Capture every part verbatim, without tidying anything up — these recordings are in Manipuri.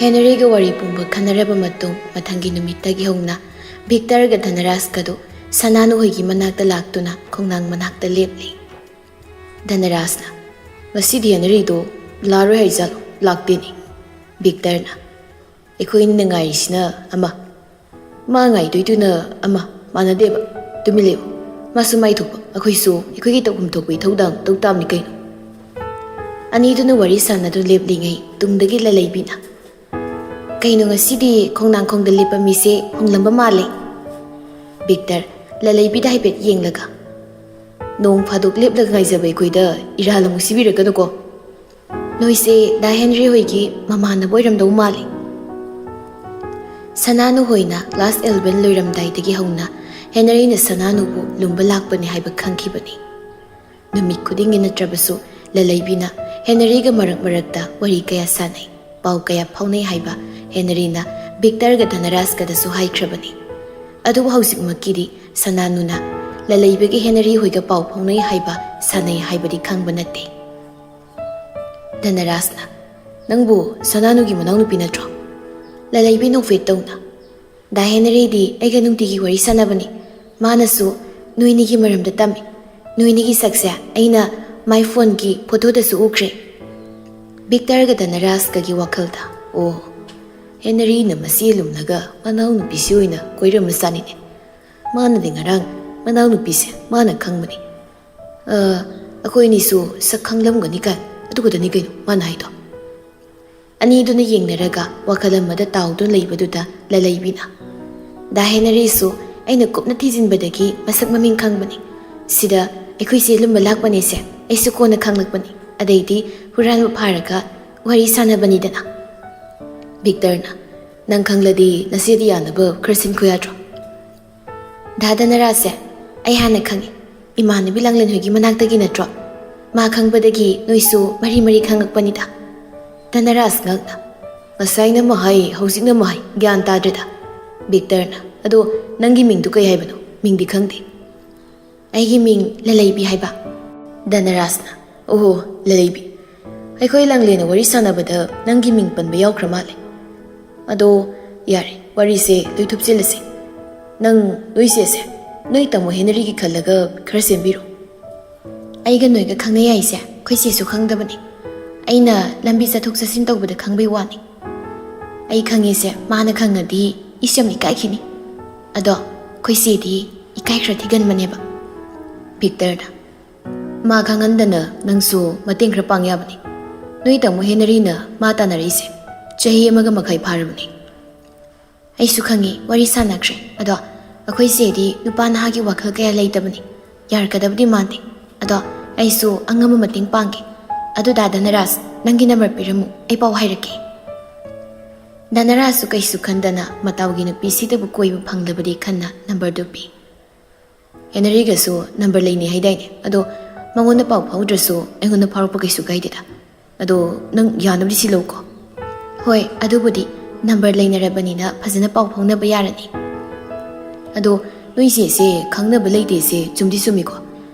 ꯍꯦꯅꯔꯤꯒ ꯋꯥꯔꯤ ꯄꯨꯝꯕ ꯈꯟꯅꯔꯕ ꯃꯇꯨꯡ, ꯃꯊꯪꯒꯤ ꯅꯨꯃꯤꯠꯇꯒꯤ ꯍꯧꯅ ꯚꯤꯛꯇꯔꯒ ꯙꯅꯔꯥꯖꯀꯗꯨ ꯁꯅꯥꯅꯨ ꯍꯣꯏꯒꯤ ꯃꯅꯥꯛꯇ ꯂꯥꯛꯇꯨꯅ ꯈꯣꯡꯅꯥꯡ ꯃꯅꯥꯛꯇ ꯂꯦꯞꯂꯤ꯫ ꯙꯅꯔꯥꯖꯅ, "ꯉꯁꯤꯗꯤ ꯍꯦꯅꯔꯤꯗꯣ ꯂꯥꯛꯑꯔꯣꯏ ꯍꯥꯏꯖꯥꯠꯂꯣ? ꯂꯥꯛꯇꯦꯅꯦ?" ꯚꯤꯛꯇꯔꯅ, "ꯑꯩꯈꯣꯏꯅ ꯉꯥꯏꯔꯤꯁꯤꯅ ꯑꯃ, ꯃꯥ ꯉꯥꯏꯗꯣꯏꯗꯨꯅ ꯑꯃ, ꯃꯥꯟꯅꯗꯦꯕ꯫ ꯇꯨꯃꯤꯟ ꯂꯩꯌꯨ꯫ ꯃꯥꯁꯨ ꯃꯥꯏ ꯊꯣꯛꯄ, ꯑꯩꯈꯣꯏꯁꯨ ꯑꯩꯈꯣꯏꯒꯤ ꯇꯧꯐꯝ ꯊꯣꯛꯄ ꯏꯊꯧꯗꯥꯡ ꯇꯧ ꯇꯥꯕꯅꯤ ꯀꯩꯅꯣ?" ꯑꯅꯤꯗꯨꯅ ꯋꯥꯔꯤ ꯁꯥꯟꯅꯗꯨꯅ ꯂꯦꯞꯂꯤꯉꯩ ꯇꯨꯡꯗꯒꯤ ꯂꯂꯩꯕꯤꯅ, "ꯀꯩꯅꯣ ꯉꯁꯤꯗꯤ ꯈꯣꯡꯅꯥꯡꯈꯣꯡꯗ ꯂꯦꯞꯄ ꯃꯤꯁꯦ ꯍꯣꯡꯂꯝꯕ ꯃꯥꯜꯂꯦ?" ꯚꯤꯛꯇꯔ ꯂꯂꯩꯕꯤꯗ ꯍꯥꯏꯐꯦꯠ ꯌꯦꯡꯂꯒ, "ꯅꯣꯡ ꯐꯥꯗꯣꯛ ꯂꯦꯞꯂꯒ ꯉꯥꯏꯖꯕ ꯑꯩꯈꯣꯏꯗ ꯏꯔꯥꯜ ꯑꯃꯨꯛ ꯁꯤꯕꯤꯔꯛꯀꯅꯨꯀꯣ꯫ ꯅꯣꯏꯁꯦ ꯗꯥ ꯍꯦꯅꯔꯤ ꯍꯣꯏꯒꯤ ꯃꯃꯥꯟꯅꯕ ꯑꯣꯏꯔꯝꯗꯧ ꯃꯥꯜꯂꯦ꯫" ꯁꯅꯥꯅꯨ ꯍꯣꯏꯅ ꯀ꯭ꯂꯥꯁ ꯑꯦꯂꯚꯦꯟ ꯂꯣꯏꯔꯝꯗꯥꯏꯗꯒꯤ ꯍꯧꯅ ꯍꯦꯅꯔꯤꯅ ꯁꯅꯥꯅꯨꯕꯨ ꯂꯨꯝꯕ ꯂꯥꯛꯄꯅꯤ ꯍꯥꯏꯕ ꯈꯪꯈꯤꯕꯅꯤ꯫ ꯅꯨꯃꯤꯠ ꯈꯨꯗꯤꯡꯒꯤ ꯅꯠꯇ꯭ꯔꯕꯁꯨ ꯂꯂꯩꯕꯤꯅ ꯍꯦꯅꯔꯤꯒ ꯃꯔꯛ ꯃꯔꯛꯇ ꯋꯥꯔꯤ ꯀꯌꯥ ꯁꯥꯟꯅꯩ, ꯄꯥꯎ ꯀꯌꯥ ꯐꯥꯎꯅꯩ ꯍꯥꯏꯕ ꯍꯦꯅꯔꯤꯅ ꯚꯤꯛꯇꯔꯒ ꯙꯅꯔꯥꯖꯀꯗꯁꯨ ꯍꯥꯏꯈ꯭ꯔꯕꯅꯤ꯫ ꯑꯗꯨꯕꯨ ꯍꯧꯖꯤꯛꯃꯛꯀꯤꯗꯤ ꯁꯅꯥꯅꯨꯅ ꯂꯂꯩꯕꯤꯒ ꯍꯦꯅꯔꯤ ꯍꯣꯏꯒ ꯄꯥꯎ ꯐꯥꯎꯅꯩ ꯍꯥꯏꯕ, ꯁꯥꯟꯅꯩ ꯍꯥꯏꯕꯗꯤ ꯈꯪꯕ ꯅꯠꯇꯦ꯫ ꯙꯅꯔꯥꯖꯅ, "ꯅꯪꯕꯨ ꯁꯅꯥꯅꯨꯒꯤ ꯃꯅꯥꯎꯅꯨꯄꯤ ꯅꯠꯇ꯭ꯔꯣ?" ꯂꯂꯩꯕꯤ ꯅꯣꯛꯐꯦꯠ ꯇꯧꯅ, "ꯗꯥ ꯍꯦꯅꯔꯤꯗꯤ ꯑꯩꯒ ꯅꯨꯡꯇꯤꯒꯤ ꯋꯥꯔꯤ ꯁꯥꯟꯅꯕꯅꯤ꯫ ꯃꯥꯅꯁꯨ ꯅꯣꯏꯅꯤꯒꯤ ꯃꯔꯝꯗ ꯇꯝꯃꯤ꯫ ꯅꯣꯏꯅꯤꯒꯤ ꯁꯛꯁꯦ ꯑꯩꯅ ꯃꯥꯏ ꯐꯣꯟꯒꯤ ꯐꯣꯇꯣꯗꯁꯨ ꯎꯈ꯭ꯔꯦ꯫" ꯚꯤꯛꯇꯔꯒ ꯙꯅꯔꯥꯖꯀꯒꯤ ꯋꯥꯈꯜꯗ, "ꯑꯣ, ꯍꯦꯅꯔꯤꯅ ꯃꯆꯦ ꯂꯨꯝꯂꯒ ꯃꯅꯥꯎꯅꯨꯄꯤꯁꯤ ꯑꯣꯏꯅ ꯀꯣꯏꯔꯝꯕ ꯆꯥꯅꯤꯅꯦ꯫ ꯃꯥꯅꯗꯤ ꯉꯔꯥꯡ ꯃꯅꯥꯎꯅꯨꯄꯤꯁꯦ ꯃꯥꯅ ꯈꯪꯕꯅꯤ꯫ ꯑ, ꯑꯩꯈꯣꯏ ꯑꯅꯤꯁꯨ ꯁꯛ ꯈꯪꯂꯝꯒꯅꯤ ꯀꯥꯏ, ꯑꯗꯨ ꯈꯛꯇꯅꯤ ꯀꯩꯅꯣ ꯃꯥꯅ ꯍꯥꯏꯗꯣ꯫" ꯑꯅꯤꯗꯨꯅ ꯌꯦꯡꯅꯔꯒ ꯋꯥꯈꯜ ꯑꯃꯗ ꯇꯥꯎꯗꯨꯅ ꯂꯩꯕꯗꯨꯗ ꯂꯂꯩꯕꯤꯅ, "ꯗꯥ ꯍꯦꯅꯔꯤꯁꯨ ꯑꯩꯅ ꯀꯨꯞꯅ ꯊꯤꯖꯤꯟꯕꯗꯒꯤ ꯃꯁꯛ ꯃꯃꯤꯡ ꯈꯪꯕꯅꯤ꯫ ꯁꯤꯗ ꯑꯩꯈꯣꯏꯁꯦ ꯂꯨꯝꯕ ꯂꯥꯛꯄꯅꯦꯁꯦ ꯑꯩꯁꯨ ꯀꯣꯟꯅ ꯈꯪꯂꯛꯄꯅꯤ꯫ ꯑꯗꯩꯗꯤ ꯍꯨꯔꯥꯟꯕ ꯐꯥꯔꯒ ꯋꯥꯔꯤ ꯁꯥꯟꯅꯕꯅꯤꯗꯅ꯫" ꯚꯤꯛꯇꯔꯅ, "ꯅꯪ ꯈꯪꯂꯗꯤ ꯅꯆꯦꯗꯤ ꯌꯥꯅꯕ ꯈꯔ ꯁꯤꯟꯈꯣ ꯌꯥꯗ꯭ꯔꯣ?" "ꯗꯥ ꯙꯅꯔꯥꯖꯁꯦ ꯑꯩ ꯍꯥꯟꯅ ꯈꯪꯉꯤ꯫ ꯏꯃꯥꯟꯅꯕꯤ ꯂꯥꯡꯂꯦꯟ ꯍꯣꯏꯒꯤ ꯃꯅꯥꯛꯇꯒꯤ ꯅꯠꯇ꯭ꯔꯣ? ꯃꯥ ꯈꯪꯕꯗꯒꯤ ꯅꯣꯏꯁꯨ ꯃꯔꯤ ꯃꯔꯤ ꯈꯪꯉꯛꯄꯅꯤꯗ꯫" ꯙꯅꯔꯥꯖ ꯉꯛꯅ, "ꯉꯁꯥꯏꯅ ꯑꯃ ꯍꯥꯏ, ꯍꯧꯖꯤꯛꯅ ꯑꯃ ꯍꯥꯏ, ꯒ꯭ꯌꯥꯟ ꯇꯥꯗ꯭ꯔꯦꯗ꯫" ꯚꯤꯛꯇꯔꯅ, "ꯑꯗꯣ ꯅꯪꯒꯤ ꯃꯤꯡꯗꯨ ꯀꯩ ꯍꯥꯏꯕꯅꯣ? ꯃꯤꯡꯗꯤ ꯈꯪꯗꯦ꯫" "ꯑꯩꯒꯤ ꯃꯤꯡ ꯂꯂꯩꯕꯤ ꯍꯥꯏꯕ꯫" ꯙꯅꯔꯥꯖꯅ, "ꯑꯣꯍꯣ, ꯂꯂꯩꯕꯤ꯫ ꯑꯩꯈꯣꯏ ꯂꯥꯡꯂꯦꯟꯅ ꯋꯥꯔꯤ ꯁꯥꯟꯅꯕꯗ ꯅꯪꯒꯤ ꯃꯤꯡ ꯄꯟꯕ ꯌꯥꯎꯈ꯭ꯔ ꯃꯥꯜꯂꯦ꯫ ꯑꯗꯣ ꯌꯥꯔꯦ, ꯋꯥꯔꯤꯁꯦ ꯂꯣꯏꯊꯨꯞꯆꯤꯜꯂꯁꯦ꯫ ꯅꯪ ꯅꯣꯏ ꯆꯦꯁꯦ ꯅꯣꯏ ꯇꯥꯃꯣ ꯍꯦꯅꯔꯤꯒꯤ ꯈꯜꯂꯒ ꯈꯔ ꯁꯦꯝꯕꯤꯔꯣ꯫ ꯑꯩꯒ ꯅꯣꯏꯒ ꯈꯪꯅꯩ ꯍꯥꯏꯁꯦ ꯑꯩꯈꯣꯏ ꯆꯦꯁꯨ ꯈꯪꯗꯕꯅꯤ꯫ ꯑꯩꯅ ꯂꯝꯕꯤ ꯆꯠꯊꯣꯛ ꯆꯠꯁꯤꯟ ꯇꯧꯕꯗ ꯈꯪꯕꯩ ꯋꯥꯅꯤ꯫ ꯑꯩ ꯈꯪꯉꯤꯁꯦ ꯃꯥꯅ ꯈꯪꯉꯗꯤ ꯏꯁ ꯌꯥꯝ ꯏꯀꯥꯏꯈꯤꯅꯤ꯫ ꯑꯗꯣ ꯑꯩꯈꯣꯏ ꯆꯦꯗꯤ ꯏꯀꯥꯏ ꯈꯔ ꯊꯤꯒꯟꯕꯅꯦꯕ꯫ ꯚꯤꯛꯇꯔꯅ, ꯃꯥ ꯈꯪꯍꯟꯗꯅ ꯅꯪꯁꯨ ꯃꯇꯦꯡ ꯈꯔ ꯄꯥꯡ ꯌꯥꯕꯅꯤ꯫ ꯅꯣꯏ ꯇꯥꯃꯣ ꯍꯦꯅꯔꯤꯅ ꯃꯥ ꯇꯥꯟꯅꯔꯛꯏꯁꯦ ꯆꯍꯤ ꯑꯃꯒ ꯃꯈꯥꯏ ꯐꯥꯔꯕꯅꯤ꯫ ꯑꯩꯁꯨ ꯈꯪꯉꯤ, ꯋꯥꯔꯤ ꯁꯥꯟꯅꯈ꯭ꯔꯦ꯫ ꯑꯗꯣ ꯑꯩꯈꯣꯏ ꯆꯦꯗꯤ ꯅꯨꯄꯥ ꯅꯍꯥꯒꯤ ꯋꯥꯈꯜ ꯀꯌꯥ ꯂꯩꯇꯕꯅꯤ꯫ ꯌꯥꯔꯛꯀꯗꯕꯗꯤ ꯃꯥꯟꯗꯦ꯫ ꯑꯗꯣ ꯑꯩꯁꯨ ꯑꯉꯝꯕ ꯃꯇꯦꯡ ꯄꯥꯡꯒꯦ꯫ ꯑꯗꯨꯗ ꯙꯅꯔꯥꯖ, ꯅꯪꯒꯤ ꯅꯝꯕꯔ ꯄꯤꯔꯝꯃꯨ, ꯑꯩ ꯄꯥꯎ ꯍꯥꯏꯔꯛꯀꯦ꯫ ꯙꯅꯔꯥꯖꯁꯨ ꯀꯩꯁꯨ ꯈꯟꯗꯅ ꯃꯇꯥꯎꯒꯤ ꯅꯨꯄꯤꯁꯤꯗꯕꯨ ꯀꯣꯏꯕ ꯐꯪꯂꯕꯗꯤ ꯈꯟꯅ ꯅꯝꯕꯔꯗꯨ ꯄꯤ꯫ ꯍꯦꯅꯔꯤꯒꯁꯨ ꯅꯝꯕꯔ ꯂꯩꯅꯩ ꯍꯥꯏꯗꯥꯏꯅꯦ? ꯑꯗꯣ ꯃꯉꯣꯟꯗ ꯄꯥꯎ ꯐꯥꯎꯗ꯭ꯔꯁꯨ ꯑꯩꯉꯣꯟꯗ ꯐꯥꯎꯔꯛꯄ ꯀꯩꯁꯨ ꯀꯥꯏꯗꯦꯗ꯫ ꯑꯗꯣ ꯅꯪ ꯌꯥꯅꯕꯗꯤ ꯁꯤꯜꯂꯧꯀꯣ꯫ ꯍꯣꯏ, ꯑꯗꯨꯕꯨꯗꯤ ꯅꯝꯕꯔ ꯂꯩꯅꯔꯕꯅꯤꯅ ꯐꯖꯅ ꯄꯥꯎ ꯐꯥꯎꯅꯕ ꯌꯥꯔꯅꯤ꯫ ꯑꯗꯣ ꯅꯣꯏ ꯆꯦꯁꯦ ꯈꯪꯅꯕ ꯂꯩꯇꯦꯁꯦ ꯆꯨꯝꯗꯤ ꯆꯨꯝꯃꯤꯀꯣ?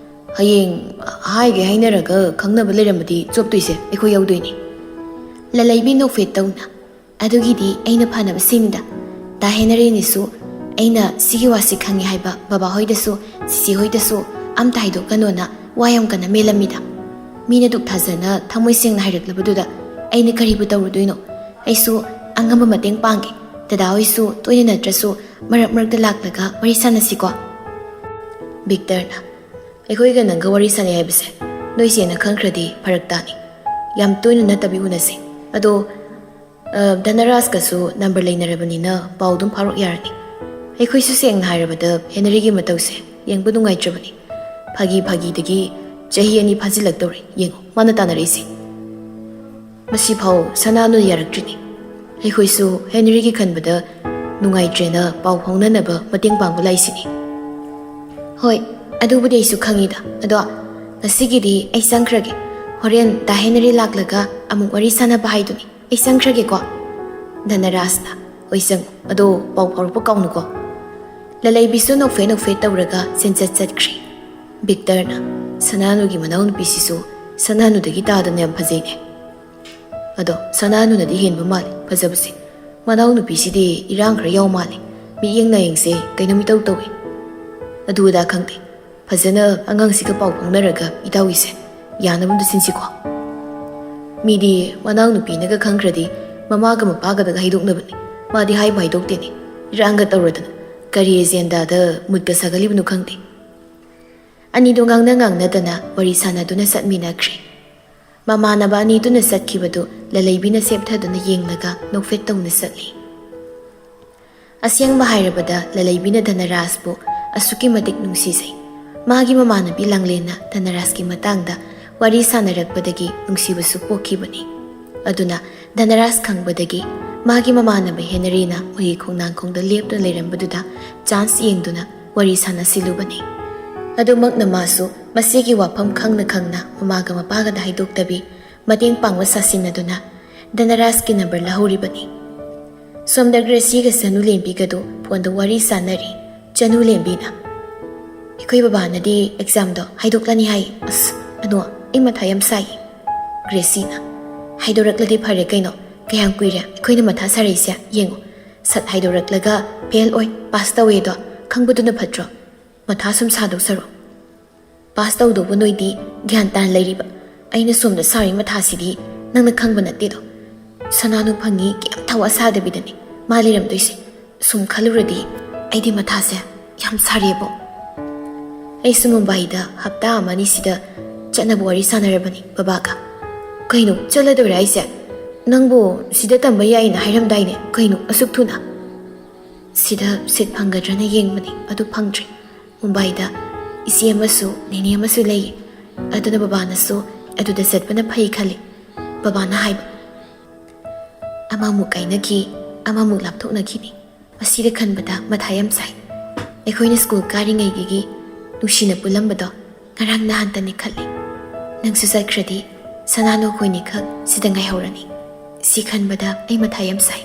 ꯍꯌꯦꯡ ꯍꯥꯏꯒꯦ ꯍꯥꯏꯅꯔꯒ ꯈꯪꯅꯕ ꯂꯩꯔꯝꯃꯗꯤ ꯆꯣꯞꯇꯣꯏꯁꯦ ꯑꯩꯈꯣꯏ ꯌꯥꯎꯗꯣꯏꯅꯤ꯫ ꯂꯂꯩꯕꯤ ꯅꯣꯛꯐꯦꯠ ꯇꯧꯅ, ꯑꯗꯨꯒꯤꯗꯤ ꯑꯩꯅ ꯐꯅꯕ ꯁꯤꯟꯗ꯫ ꯗꯥ ꯍꯦꯅꯔꯤꯅꯁꯨ ꯑꯩꯅ ꯁꯤꯒꯤ ꯋꯥꯁꯤ ꯈꯪꯉꯤ ꯍꯥꯏꯕ ꯕꯕꯥ ꯍꯣꯏꯗꯁꯨ, ꯆꯤꯆꯦ ꯍꯣꯏꯗꯁꯨ ꯑꯝꯇ ꯍꯥꯏꯗꯣꯛꯀꯅꯣꯅ ꯋꯥ ꯌꯥꯝ ꯀꯟꯅ ꯃꯦꯜꯂꯝꯃꯤꯗ꯫ ꯃꯤꯅ ꯗꯨꯛ ꯊꯥꯖꯅ ꯊꯃꯣꯏ ꯁꯦꯡꯅ ꯍꯥꯏꯔꯛꯂꯕꯗꯨꯗ ꯑꯩꯅ ꯀꯔꯤꯕꯨ ꯇꯧꯔꯨꯗꯣꯏꯅꯣ? ꯑꯩꯁꯨ ꯑꯉꯝꯕ ꯃꯇꯦꯡ ꯄꯥꯡꯒꯦ꯫ ꯗꯗꯥ ꯍꯣꯏꯁꯨ ꯇꯣꯏꯅ ꯅꯠꯇ꯭ꯔꯁꯨ ꯃꯔꯛ ꯃꯔꯛꯇ ꯂꯥꯛꯂꯒ ꯋꯥꯔꯤ ꯁꯥꯟꯅꯁꯤꯀꯣ꯫ ꯚꯤꯛꯇꯔꯅ, ꯑꯩꯈꯣꯏꯒ ꯅꯪꯒ ꯋꯥꯔꯤ ꯁꯥꯟꯅꯩ ꯍꯥꯏꯕꯁꯦ ꯅꯣꯏ ꯆꯦꯅ ꯈꯪꯈ꯭ꯔꯗꯤ ꯐꯔꯛ ꯇꯥꯅꯤ꯫ ꯌꯥꯝ ꯇꯣꯏꯅ ꯅꯠꯇꯕꯤ ꯎꯅꯁꯦ꯫ ꯑꯗꯣ ꯑ, ꯙꯅꯔꯥꯖꯀꯁꯨ ꯅꯝꯕꯔ ꯂꯩꯅꯔꯕꯅꯤꯅ ꯄꯥꯎ ꯑꯗꯨꯝ ꯐꯥꯎꯔꯛ ꯌꯥꯔꯅꯤ꯫ ꯑꯩꯈꯣꯏꯁꯨ ꯁꯦꯡꯅ ꯍꯥꯏꯔꯕꯗ ꯍꯦꯅꯔꯤꯒꯤ ꯃꯇꯧꯁꯦ ꯌꯦꯡꯕ ꯅꯨꯡꯉꯥꯏꯇ꯭ꯔꯕꯅꯤ꯫ ꯐꯥꯒꯤ ꯐꯥꯒꯤꯗꯒꯤ ꯆꯍꯤ ꯑꯅꯤ ꯐꯥꯖꯤꯜꯂꯛꯇꯧꯔꯦ꯫ ꯌꯦꯡꯉꯣ, ꯃꯥꯅ ꯇꯥꯟꯅꯔꯛꯏꯁꯦ꯫ ꯃꯁꯤꯐꯥꯎ ꯁꯅꯥꯅꯨ ꯌꯥꯔꯛꯇ꯭ꯔꯤꯅꯤ꯫ ꯑꯩꯈꯣꯏꯁꯨ ꯍꯦꯅꯔꯤꯒꯤ ꯈꯟꯕꯗ ꯅꯨꯡꯉꯥꯏꯇ꯭ꯔꯦꯅ ꯄꯥꯎ ꯐꯥꯎꯅꯅꯕ ꯃꯇꯦꯡ ꯄꯥꯡꯕ ꯂꯥꯛꯏꯁꯤꯅꯤ꯫ ꯍꯣꯏ, ꯑꯗꯨꯕꯨꯗꯤ ꯑꯩꯁꯨ ꯈꯪꯉꯤꯗ꯫ ꯑꯗꯣ ꯉꯁꯤꯒꯤꯗꯤ ꯑꯩ ꯆꯪꯈ꯭ꯔꯒꯦ꯫ ꯍꯣꯔꯦꯟ ꯗꯥ ꯍꯦꯅꯔꯤ ꯂꯥꯛꯂꯒ ꯑꯃꯨꯛ ꯋꯥꯔꯤ ꯁꯥꯟꯅꯕ ꯍꯥꯏꯗꯨꯅꯤ꯫ ꯑꯩ ꯆꯪꯈ꯭ꯔꯒꯦꯀꯣ꯫ ꯙꯅꯔꯥꯖꯅ, ꯍꯣꯏ, ꯆꯪꯉꯨ꯫ ꯑꯗꯣ ꯄꯥꯎ ꯐꯥꯎꯔꯛꯄ ꯀꯥꯎꯅꯨꯀꯣ꯫ ꯂꯂꯩꯕꯤꯁꯨ ꯅꯣꯛꯐꯦꯠ ꯅꯣꯛꯐꯦꯠ ꯇꯧꯔꯒ ꯆꯦꯟꯆꯠ ꯆꯠꯈ꯭ꯔꯦ꯫ ꯚꯤꯛꯇꯔꯅ, ꯁꯅꯥꯅꯨꯒꯤ ꯃꯅꯥꯎꯅꯨꯄꯤꯁꯤꯁꯨ ꯁꯅꯥꯅꯨꯗꯒꯤ ꯇꯥꯗꯅ ꯌꯥꯝ ꯐꯖꯩꯅꯦ꯫ ꯑꯗꯣ ꯁꯅꯥꯅꯨꯅꯗꯤ ꯍꯦꯟꯕ ꯃꯥꯜꯂꯤ ꯐꯖꯕꯁꯦ꯫ ꯃꯅꯥꯎꯅꯨꯄꯤꯁꯤꯗꯤ ꯏꯔꯥꯡ ꯈꯔ ꯌꯥꯎ ꯃꯥꯜꯂꯦ꯫ ꯃꯤꯠꯌꯦꯡ ꯅꯥꯌꯦꯡꯁꯦ ꯀꯩꯅꯣꯝ ꯏꯇꯧ ꯇꯧꯏ꯫ ꯑꯗꯨ ꯑꯗꯥ ꯈꯪꯗꯦ꯫ ꯐꯖꯅ ꯑꯉꯥꯡꯁꯤꯒ ꯄꯥꯎ ꯐꯥꯎꯅꯔꯒ ꯏꯇꯥꯎꯒꯤꯁꯦ ꯌꯥꯅꯕ ꯑꯝꯇ ꯁꯤꯟꯁꯤꯀꯣ꯫ ꯃꯤꯗꯤ ꯃꯅꯥꯎꯅꯨꯄꯤꯅꯒ ꯈꯪꯈ꯭ꯔꯗꯤ ꯃꯃꯥꯒ ꯃꯄꯥꯒꯗꯒ ꯍꯥꯏꯗꯣꯛꯅꯕꯅꯤ꯫ ꯃꯥꯗꯤ ꯍꯥꯏꯕꯨ ꯍꯥꯏꯗꯣꯛꯇꯦꯅꯦ꯫ ꯏꯔꯥꯡꯒ ꯇꯧꯔꯗꯅ ꯀꯔꯤ ꯑꯦꯖꯦꯟꯗꯥꯗ ꯃꯨꯠꯀ ꯁꯥꯒꯠꯂꯤꯕꯅꯣ ꯈꯪꯗꯦ꯫ ꯑꯅꯤꯗꯣ ꯉꯥꯡꯅ ꯉꯥꯡꯅꯗꯅ ꯋꯥꯔꯤ ꯁꯥꯟꯅꯗꯨꯅ ꯆꯠꯃꯤꯟꯅꯈ꯭ꯔꯦ꯫ ꯃꯃꯥꯟꯅꯕ ꯑꯅꯤꯗꯨꯅ ꯆꯠꯈꯤꯕꯗꯨ ꯂꯂꯩꯕꯤꯅ ꯁꯦꯞꯊꯗꯨꯅ ꯌꯦꯡꯂꯒ ꯅꯣꯛꯐꯦꯠ ꯇꯧꯅ ꯆꯠꯂꯤ꯫ ꯑꯁꯦꯡꯕ ꯍꯥꯏꯔꯕꯗ ꯂꯂꯩꯕꯤꯅ ꯙꯅꯔꯥꯖꯄꯨ ꯑꯁꯨꯛꯀꯤ ꯃꯇꯤꯛ ꯅꯨꯡꯁꯤꯖꯩ꯫ ꯃꯥꯒꯤ ꯃꯃꯥꯟꯅꯕꯤ ꯂꯥꯡꯂꯦꯟꯅ ꯙꯅꯔꯥꯖꯀꯤ ꯃꯇꯥꯡꯗ ꯋꯥꯔꯤ ꯁꯥꯟꯅꯔꯛꯄꯗꯒꯤ ꯅꯨꯡꯁꯤꯕꯁꯨ ꯄꯣꯛꯈꯤꯕꯅꯤ꯫ ꯑꯗꯨꯅ ꯙꯅꯔꯥꯖ ꯈꯪꯕꯗꯒꯤ ꯃꯥꯒꯤ ꯃꯃꯥꯟꯅꯕ ꯍꯦꯅꯔꯤꯅ ꯃꯣꯏꯒꯤ ꯈꯣꯡꯅꯥꯡꯈꯣꯡꯗ ꯂꯦꯞꯇꯨꯅ ꯂꯩꯔꯝꯕꯗꯨꯗ ꯆꯥꯟꯁ ꯌꯦꯡꯗꯨꯅ ꯋꯥꯔꯤ ꯁꯥꯟꯅꯁꯤꯜꯂꯨꯕꯅꯤ꯫ ꯑꯗꯨꯃꯛꯅ ꯃꯥꯁꯨ ꯃꯁꯤꯒꯤ ꯋꯥꯐꯝ ꯈꯪꯅ ꯈꯪꯅ ꯃꯃꯥꯒ ꯃꯄꯥꯒꯗ ꯍꯥꯏꯗꯣꯛꯇꯕꯤ ꯃꯇꯦꯡ ꯄꯥꯡꯕ ꯁꯥꯁꯤꯟꯅꯗꯨꯅ ꯙꯅꯔꯥꯖꯀꯤ ꯅꯝꯕꯔ ꯂꯧꯍꯧꯔꯤꯕꯅꯤ꯫ ꯁꯣꯝꯗ ꯒ꯭ꯔꯦꯁꯤꯒ ꯆꯅꯨ ꯂꯦꯝꯕꯤꯒꯗꯨ ꯐꯣꯟꯗ ꯋꯥꯔꯤ ꯁꯥꯟꯅꯔꯤ꯫ ꯆꯅꯨ ꯂꯦꯝꯕꯤꯅ, "ꯑꯩꯈꯣꯏ ꯕꯕꯥꯅꯗꯤ ꯑꯦꯛꯖꯥꯝꯗꯣ ꯍꯥꯏꯗꯣꯛꯂꯅꯤ ꯍꯥꯏ꯫ ꯑꯁ, ꯑꯅꯣ, ꯑꯩ ꯃꯊꯥ ꯌꯥꯝ ꯁꯥꯏ꯫" ꯒ꯭ꯔꯦꯁꯤꯅ, "ꯍꯥꯏꯗꯣꯔꯛꯂꯗꯤ ꯐꯔꯦ ꯀꯩꯅꯣ꯫ ꯀꯌꯥꯝ ꯀꯨꯏꯔꯦ ꯑꯩꯈꯣꯏꯅ ꯃꯊꯥ ꯁꯥꯔꯛꯏꯁꯦ ꯌꯦꯡꯉꯨ꯫ ꯁꯠ ꯍꯥꯏꯗꯣꯔꯛꯂꯒ ꯐꯦꯜ ꯑꯣꯏ, ꯄꯥꯁ ꯇꯧꯋꯦꯗꯣ ꯈꯪꯕꯗꯨꯅ ꯐꯠꯇ꯭ꯔꯣ? ꯃꯊꯥ ꯁꯨꯝ ꯁꯥꯗꯧ ꯁꯔꯨꯛ꯫ ꯄꯥꯁ ꯇꯧꯗꯧꯕ ꯅꯣꯏꯗꯤ ꯒ꯭ꯌꯥꯟ ꯇꯥꯅ ꯂꯩꯔꯤꯕ꯫ ꯑꯩꯅ ꯁꯣꯝꯗ ꯁꯥꯔꯤ ꯃꯊꯥꯁꯤꯗꯤ ꯅꯪꯅ ꯈꯪꯕ ꯅꯠꯇꯦꯗꯣ꯫ ꯁꯅꯥꯅꯨ ꯐꯪꯉꯤ ꯀꯩꯝ ꯊꯋꯥ ꯁꯥꯗꯕꯤꯗꯅꯦ ꯃꯥ ꯂꯩꯔꯝꯗꯣꯏꯁꯦ꯫ ꯁꯨꯝ ꯈꯜꯂꯨꯔꯗꯤ ꯑꯩꯗꯤ ꯃꯊꯥꯁꯦ ꯌꯥꯝ ꯁꯥꯔꯦꯕꯣ꯫ ꯑꯩꯁꯨ ꯃꯨꯝꯕꯥꯏꯗ ꯍꯞꯇꯥ ꯑꯃ ꯑꯅꯤ ꯁꯤꯗ ꯆꯠꯅꯕ ꯋꯥꯔꯤ ꯁꯥꯟꯅꯔꯕꯅꯤ ꯕꯕꯥꯒ꯫" "ꯀꯩꯅꯣ, ꯆꯠꯂꯗꯣꯏꯔꯥ ꯍꯥꯏꯁꯦ? ꯅꯪꯕꯨ ꯁꯤꯗ ꯇꯝꯕ ꯌꯥꯏꯅ ꯍꯥꯏꯔꯝꯗꯥꯏꯅꯦ, ꯀꯩꯅꯣ ꯑꯁꯨꯛ ꯊꯨꯅ?" "ꯁꯤꯗ ꯁꯤꯠ ꯐꯪꯒꯗ꯭ꯔꯅ ꯌꯦꯡꯕꯅꯤ, ꯑꯗꯨ ꯐꯪꯗ꯭ꯔꯦ꯫ ꯃꯨꯝꯕꯥꯏꯗ ꯏꯆꯦ ꯑꯃꯁꯨ ꯅꯦꯅꯦ ꯑꯃꯁꯨ ꯂꯩꯌꯦ꯫ ꯑꯗꯨꯅ ꯕꯕꯥꯅꯁꯨ ꯑꯗꯨꯗ ꯆꯠꯄꯅ ꯐꯩ ꯈꯜꯂꯤ꯫" ꯕꯕꯥꯅ ꯍꯥꯏꯕ, "ꯑꯃꯃꯨꯛ ꯀꯥꯏꯅꯈꯤ, ꯑꯃꯃꯨꯛ ꯂꯥꯞꯊꯣꯛꯅꯈꯤꯅꯤ꯫ ꯃꯁꯤꯗ ꯈꯟꯕꯗ ꯃꯊꯥ ꯌꯥꯝ ꯁꯥꯏ꯫ ꯑꯩꯈꯣꯏꯅ ꯁ꯭ꯀꯨꯜ ꯀꯥꯔꯤꯉꯩꯒꯤ ꯅꯨꯡꯁꯤꯅ ꯄꯨꯜꯂꯝꯕꯗꯣ ꯉꯔꯥꯡ ꯅꯍꯥꯟꯇꯅꯤ ꯈꯜꯂꯤ꯫ ꯅꯪꯁꯨ ꯆꯠꯈ꯭ꯔꯗꯤ ꯁꯅꯥꯅꯨ ꯑꯩꯈꯣꯏꯅꯤꯈꯛ ꯁꯤꯗ ꯉꯥꯏꯍꯧꯔꯅꯤ꯫ ꯁꯤ ꯈꯟꯕꯗ ꯑꯩ ꯃꯊꯥ ꯌꯥꯝ ꯁꯥꯏ꯫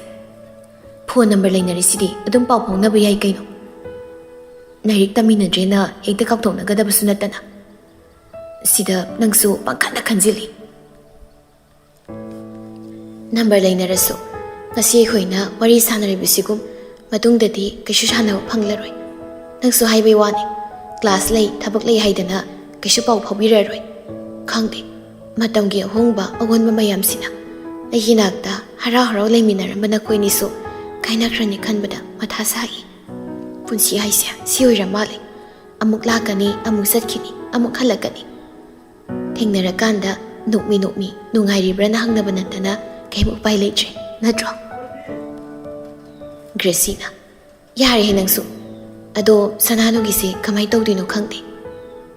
ꯐꯣꯟ ꯅꯝꯕꯔ ꯂꯩꯅꯔꯤꯁꯤꯗꯤ ꯑꯗꯨꯝ ꯄꯥꯎ ꯐꯥꯎꯅꯕ ꯌꯥꯏ ꯀꯩꯅꯣ꯫ ꯂꯥꯏꯔꯤꯛ ꯇꯝꯃꯤꯟꯅꯗ꯭ꯔꯦꯅ ꯍꯦꯛꯇ ꯀꯥꯎꯊꯣꯛꯅꯒꯗꯕꯁꯨ ꯅꯠꯇꯅ꯫ ꯁꯤꯗ ꯅꯪꯁꯨ ꯄꯪꯈꯟꯗ ꯈꯟꯖꯤꯜꯂꯤ꯫ ꯅꯝꯕꯔ ꯂꯩꯅꯔꯁꯨ ꯉꯁꯤ ꯑꯩꯈꯣꯏꯅ ꯋꯥꯔꯤ ꯁꯥꯟꯅꯔꯤꯕꯁꯤꯒꯨꯝ ꯃꯇꯨꯡꯗꯗꯤ ꯀꯩꯁꯨ ꯁꯥꯟꯅꯕ ꯐꯪꯂꯔꯣꯏ꯫ ꯅꯪꯁꯨ ꯍꯥꯏꯕꯩ ꯋꯥꯅꯤ, ꯀ꯭ꯂꯥꯁ ꯂꯩ, ꯊꯕꯛ ꯂꯩ ꯍꯥꯏꯗꯅ ꯀꯩꯁꯨ ꯄꯥꯎ ꯐꯥꯎꯕꯤꯔꯔꯣꯏ꯫ ꯈꯪꯗꯦ, ꯃꯇꯝꯒꯤ ꯑꯍꯣꯡꯕ ꯑꯑꯣꯟꯕ ꯃꯌꯥꯝꯁꯤꯅ ꯑꯩꯒꯤ ꯅꯥꯛꯇ ꯍꯔꯥꯎ ꯍꯔꯥꯎ ꯂꯩꯃꯤꯟꯅꯔꯝꯕ ꯅꯈꯣꯏꯅꯤꯁꯨ ꯀꯥꯏꯅꯈ꯭ꯔꯅꯤ ꯈꯟꯕꯗ ꯃꯊꯥ ꯁꯥꯏ꯫ ꯄꯨꯟꯁꯤ ꯍꯥꯏꯁꯦ ꯁꯤ ꯑꯣꯏꯔ ꯃꯥꯜꯂꯦ꯫ ꯑꯃꯨꯛ ꯂꯥꯛꯀꯅꯤ, ꯑꯃꯨꯛ ꯆꯠꯈꯤꯅꯤ, ꯑꯃꯨꯛ ꯍꯜꯂꯛꯀꯅꯤ꯫ ꯊꯦꯡꯅꯔꯀꯥꯟꯗ ꯅꯣꯛꯃꯤ ꯅꯣꯛꯃꯤ ꯅꯨꯡꯉꯥꯏꯔꯤꯕ꯭ꯔꯥꯅ ꯍꯪꯅꯕ ꯅꯠꯇꯅ ꯀꯩꯝ ꯎꯄꯥꯏ ꯂꯩꯇ꯭ꯔꯦ, ꯅꯠꯇ꯭ꯔꯣ? ꯒ꯭ꯔꯦꯁꯤꯅ, ꯌꯥꯔꯦꯍꯦ ꯅꯪꯁꯨ꯫ ꯑꯗꯣ ꯁꯅꯥꯅꯨꯒꯤꯁꯦ ꯀꯃꯥꯏ ꯇꯧꯗꯣꯏꯅꯣ ꯈꯪꯗꯦ꯫